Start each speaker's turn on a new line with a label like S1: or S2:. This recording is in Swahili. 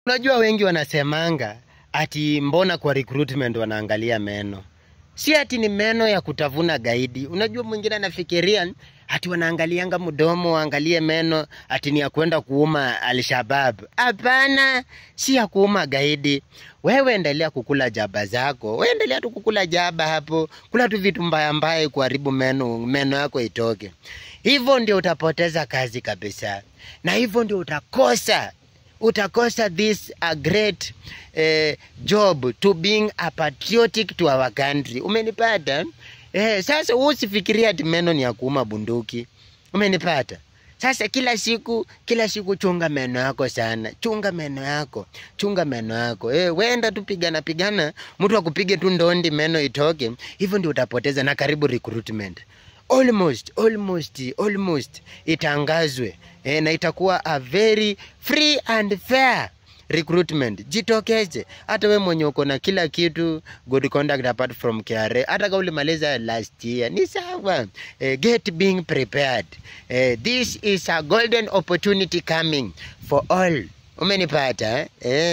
S1: Unajua wengi wanasemanga ati mbona kwa recruitment wanaangalia meno. Si ati ni meno ya kutavuna gaidi. Unajua mwingine anafikiria ati wanaangalianga mdomo, waangalie meno ati ni ya kwenda kuuma Alshabab. Hapana, si ya kuuma gaidi. Wewe endelea kukula jaba zako. Wewe endelea tu kukula jaba hapo. Kula tu vitu mbaya mbaya kuharibu meno, meno yako itoke. Hivyo ndio utapoteza kazi kabisa. Na hivyo ndio utakosa this a great job to being a patriotic to our country. Umenipata? Sasa usifikiria ati meno ni ya kuuma bunduki. Umenipata? Sasa kila siku chunga meno yako sana. Chunga meno yako. Chunga meno yako. Wenda tu pigana pigana, mtu akupige tu ndondi meno itoke. Hivyo ndio utapoteza. Na karibu recruitment. Almost, almost, almost itangazwe, na itakuwa a very free and fair recruitment. Jitokeze. Hata we mwenye uko na kila kitu, good conduct apart from KRA, hata kama ulimaliza last year, ni sawa. Get being prepared. This is a golden opportunity coming for all. Umenipata, eh?